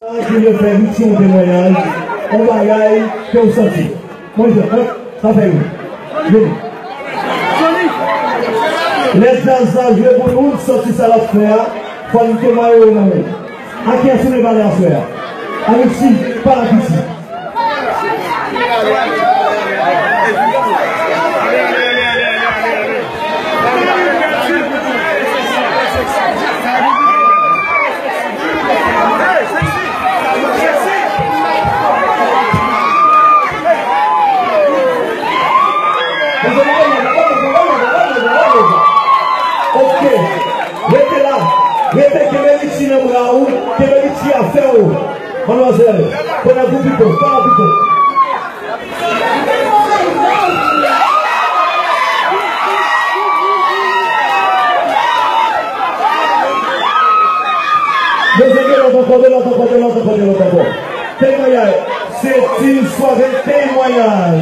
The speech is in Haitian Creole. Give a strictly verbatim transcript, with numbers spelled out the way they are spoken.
Ki vle fè Richie yon temwayaj, yon bagay ke w santi. Monchè, mwen, sa fè yo. Vini. Lè djaz la jwe pou nou, n santi sa l ap fè a, fò n temwaye yo nan men. A kiyès ou vle pale aswè a? A Richie, pale ak Richie. Ok. Rete la. Rete, kenbe Richie nan bra w. Kenbe Richie a fè w. Madmwazèl, konnen pou Pipo, pa pou Pipo. Mezanmi, de lòt ankò, de lòt ankò, de lòt ankò, de lòt ankò. Temwayaj. Se ti sware temwayaj.